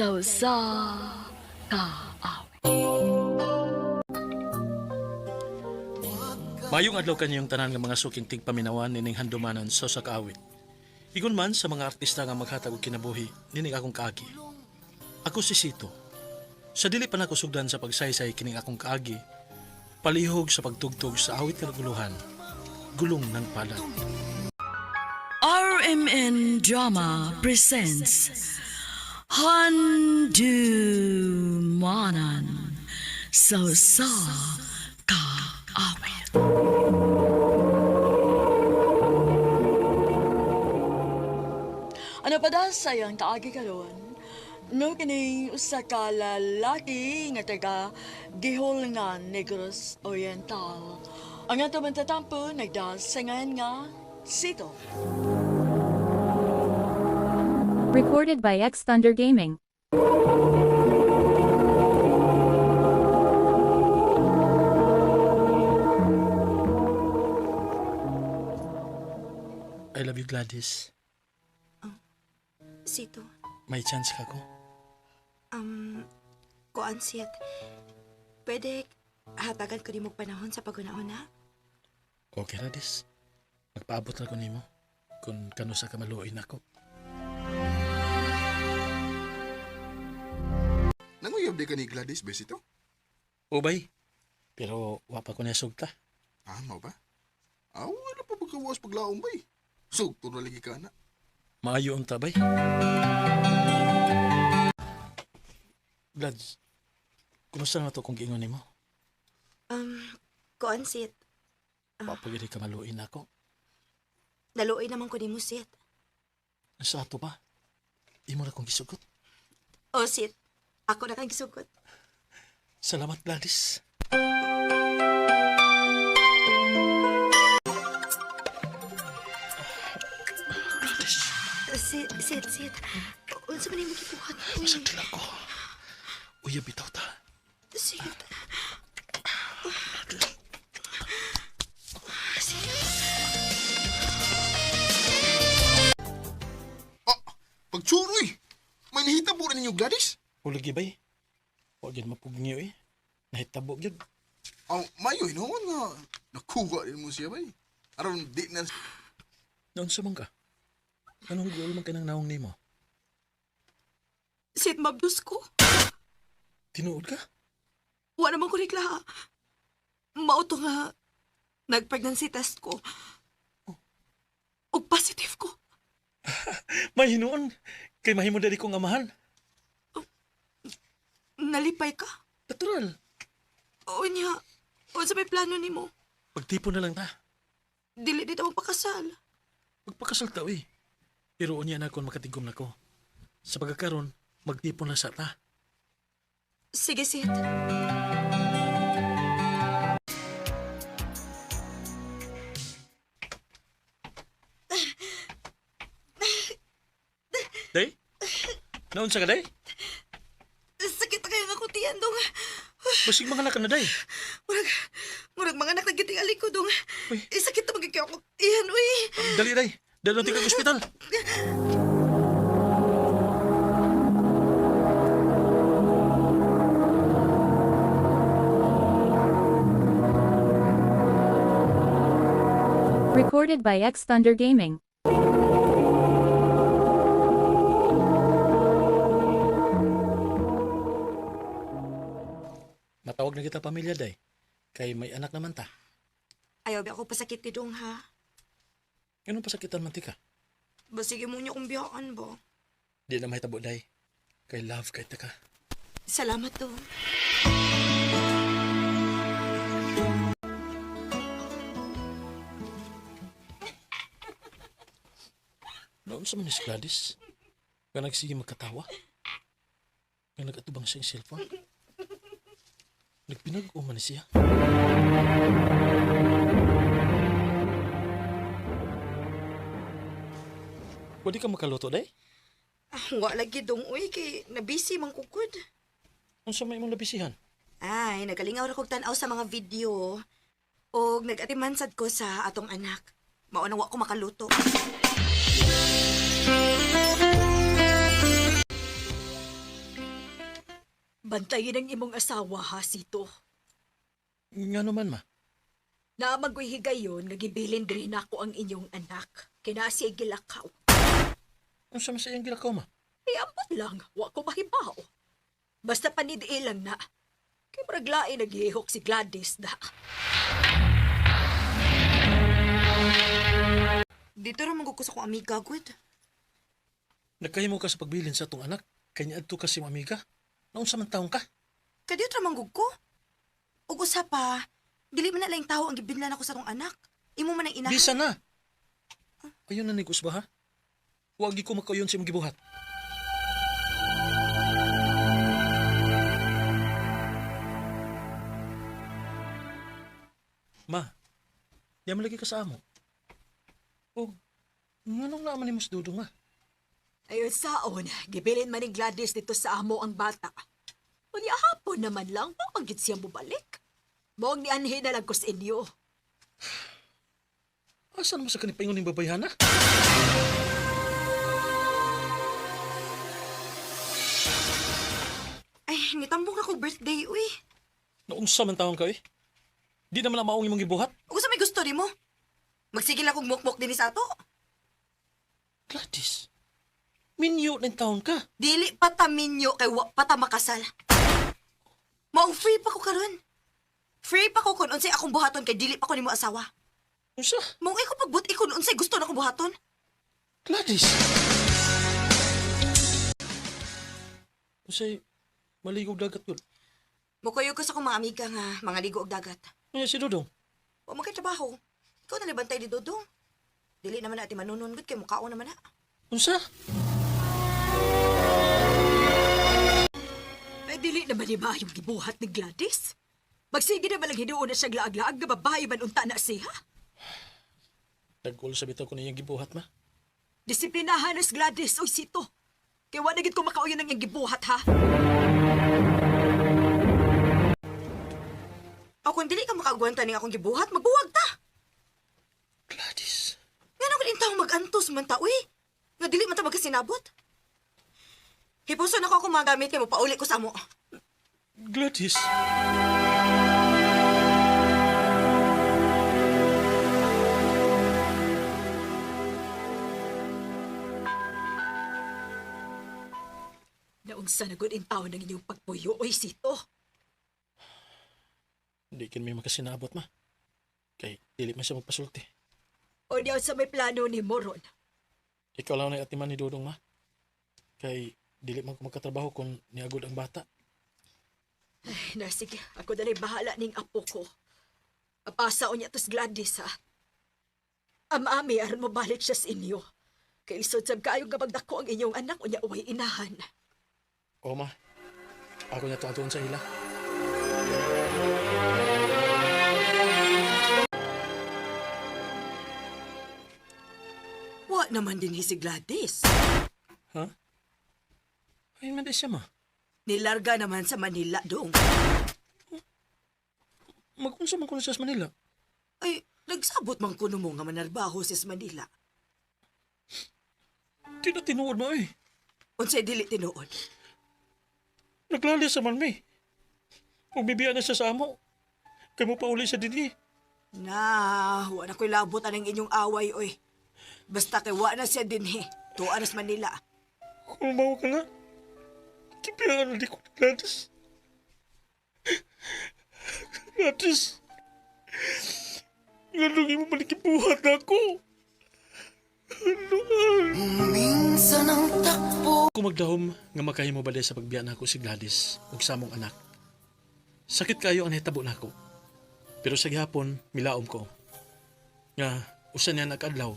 Sa usa ka awit. Mayong adlaw kanyong tanan nga mga suking tigpaminawan nining handumanan sa usa ka awit. Igon man sa mga artista nga maghatag og kinabuhi nining akong kaagi. Ako si Sito. Sa dili pa nako sugdan sa pagsaysay kining akong kaagi, palihog sa pagtugtog sa awit nga naguluhan, gulong ng palad. RMN Drama presents Handumanan sa usa ka awit. Ano pa da sayang kaagi karon? No kini usa ka lalaki nga taga Giholngan, Negros Oriental. Ang ato man tatampo nagdasangan nga Sito. Recorded by X Thunder Gaming. I love you, Gladys. Sito, May chance ka ko. um, kuan siyat. Pwede hatagan ko nimo og panahon sa paguna-una? Okay, Gladys. Magpaabot na ko nimo kung kano sa kamaluoy nako. Nanguyab di ka ni Gladys Besito? Ubay. Pero wa pa ko niya sugta. Ah, mao ba? Ah, wala pa pagkawas paglaom bay. Sugto na lagi ka na. Maayo ang tabay. Glads, kumusta na to kung giingon nimo? Um, kuan siyat. Papagiri ka maluin ako. Naluoy naman ko nimo siyat. Sa ato ba? Imo na kong gisugot. O siyat, ako na kang gisugot. Salamat, Gladys. Gladys, Sit, sit, sit. Unsa man nimo gibuhat? Uy, masakit ako. Uya, bitaw ta. Sit. Ah, pagtsuroy! May nahitabo rin ninyo Gladys? Huligi bay. Huwag yan mapugniyo eh. Nahitabo yun. Aw, mayo hinuon nga. Nakuha din mo siya bay. Aron di na Noon sa ka? Anong goal man kanang naong nimo? Sit, mabdus ko. Tinuod ka? Wa naman ko reklaha. Mao to nga nag-pregnancy test ko. Og positive ko. May hinuon. Kay mahimo dali kong amahan. Nalipay ka. Natural. O niya, unsa may plano nimo? Pagtipon na lang ta. Dili dito magpakasal. Magpakasal ta, eh. Pero unya na kon makatigom na ko. Sa pagkakaron, magtipon na sa ta. Sige, Sid. Day? Naunsa ka, day? Sakit na kayo nga kutiyan dong. Basig mga anak ka na, day. Murag, murag mga anak nagitingali ko dong. Uy. Eh, sakit na magiging ako tiyan, uy. Dali, day. Dali natin kag ospital. Recorded by X Thunder Gaming. Matawag na kita pamilya, day. Kay may anak naman ta. Ayaw ba ako pasakit ni dong, ha? Ganun pasakitan man ti ka. Basige mo niyo kong biyaan ba? Di na mahitabo, day. Kay love kay ta ka. Salamat, dong. Noon sa man ni si Gladys. Nga nagsige magkatawa. Nga nagatubang siya yung cellphone. Nagpinag-uma ni siya. Pwede ka makaluto, day? Ah, wa lagi dong, uy, kay nabisi man kukod. Unsa may imong nabisihan? Ay, nagalingaw ra kog tan-aw sa mga video. Og nag-atiman sad ko sa atong anak. Mao nang wa ko makaluto. Bantayin ang imong asawa ha, Sito. Nga naman, ma. Naamang ko'y higayon nga gibilin diri nako ang inyong anak. Kina siya gilakaw. Unsa man sa iyang gilakaw, ma? Ay, ambot lang, wa ko mahibaw. Basta panidii lang na. Kay murag lain naghihok si Gladys da. Dito ra man ko sa akong amiga, good. Nagkahimo ka sa pagbilin sa atong anak. Kay niadto ka sa imong amiga. Naunsa man taon ka? Kadiyot ra man gud ko. Ug usa pa, dili man na laing tawo ang gibinlan ako sa akong anak. Imo man ang inahan. Bisa na. Ayun na ni Kusba, ha? Huwag ko makauyon sa imong gibuhat. Ma, di man lagi ka sa amo. O, nganong naaman ni Mas Dudong, ma? Ayon saon, gibilin man ni Gladys dito sa amo ang bata. Unya hapon naman lang, mo ang gid siya mobalik. Moong nianhi na lang ko sa inyo. Asa naman sa kanipaingon ning babayhana? Ay, nitambong na ko birthday, uy. Naunsa man taon ka, eh? Di naman ang maong imong gibuhat. Ug usa may gusto nimo? Magsigil akong mukmok dinhi sa ato. Gladys, minyo ng taon ka. Dili pa ta minyo kay wa pa ta makasal. Maong free pa ko karon. Free pa ko kun unsay akong buhaton kay dili pa ko nimo asawa. Unsa? Maong iko pagbut kun unsay gusto na akong buhaton. Gladys! Unsay, maligog dagat yun. Mukuyo ko sa akong mga amiga nga mga ligo og dagat. Ano si Dudong? Wa man kay trabaho. Ikaw na libantay ni Dodong. Dili naman na ati manunon gud kay mukhaon naman na. Unsa? Ay, dili naman ni maayong gibuhat ni Gladys. Magsige naman lang hinuon na siya laag-laag nga babae man unta na siya. Nagkulo sa bitaw ko niyang gibuhat, ma. Disiplinahan na si Gladys, oy Sito. Kaya wa na gid ko makauyon ang iyang gibuhat ha. O kung dili ka makaagwanta ning akong gibuhat, magbuwag ta. Gladys! Ngano kung intawong mag-antos man ta, uy. Nga dili man ta magkasinabot. Hipuson ako akong mga gamit kay mopauli ko sa amo. Gladys! Naunsa na gud intaw ng inyong pagpuyo, oy Sito. Hindi kin may makasinabot, ma. Kay dili man siya magpasulti. O niya sa may plano ni Moron. Ikaw lang na atiman ni Dudong, ma. Kay dili man ko magkatrabaho kung niagod ang bata. Ay, na sige, ako dalay bahala ning apo ko. Apasa o niya tos Gladys ha. Amami aron mo balik siya sa inyo. Kay isod sab kaayo nga magdako ang inyong anak unya uway inahan. O, ma. Ako na tuon sa ila. Wa naman din si Gladys. Ha? Ayun man di siya, ma. Nilarga naman sa Manila dong. Magunsa man ko na siya sa Manila. Ay, nagsabot man kuno mo nga manarbaho sa Manila. Di na tinuod mo, eh. Unsay dili tinuod. Naglalis sa man, may. Umibiya na siya sa amo. Kay mo pauli siya dinhi. Na, wa na ko'y labot anang inyong away, oy. Basta kay wa na siya dinhi. Tuwa na sa Manila. Kung mawa ka nga, kibiyaan na di ko ni Gladys. Gladys, nganong imo malikibuhat na ako. Minsan ang takbo. Kung magdahom nga makahimo balay sa pagbiya nako si Gladys ug sa among anak. Sakit kayo ang nahitabo nako. Pero sa gihapon milaom ko nga usa niya nagkadlaw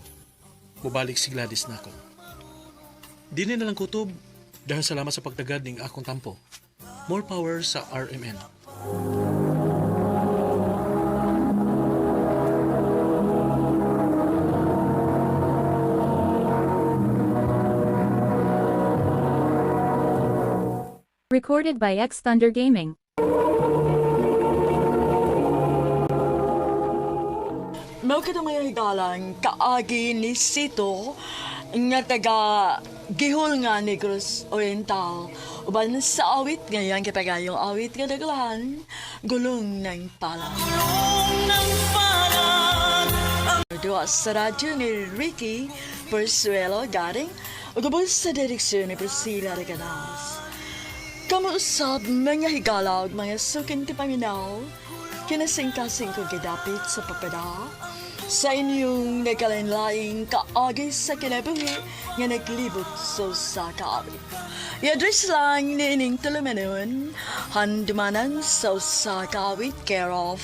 mobalik si Gladys nako. Dini na lang kutob dahil salamat sa pagtagad ning akong tampo. More power sa RMN. Recorded by X Thunder Gaming. Mao kadto ngayon higalang kaagi ni Sito nga taga Gihol nga Negros Oriental. Uban sa awit ngayon kapagayong awit nga daglahan, Gulong ng Palad. Duwa sa radyo ni Ricky Persuelo Garing, ug ubos sa direksyon ni Priscilla Reganas. Kamuusab mga higala ug mga suking ti paminaw, kinasingkasing ko gidapit sa papada, sa inyong nagkalain-laing kaagi sa kinabuhi nga naglibot sa usa ka awit. I-address lang ni ining tulumanon, Handumanan sa usa ka awit, care of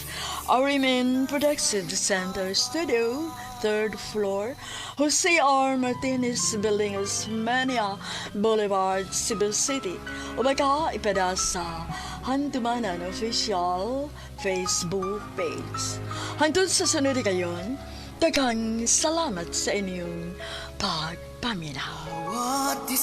Arimin Production Center Studio, third floor, Jose R. Martinez Building, Osmania Boulevard, Cebu City. O baka ipada sa Handumanan Official Facebook page. Hangtod sa sunod kayon, daghang salamat sa inyong pagpaminaw. What is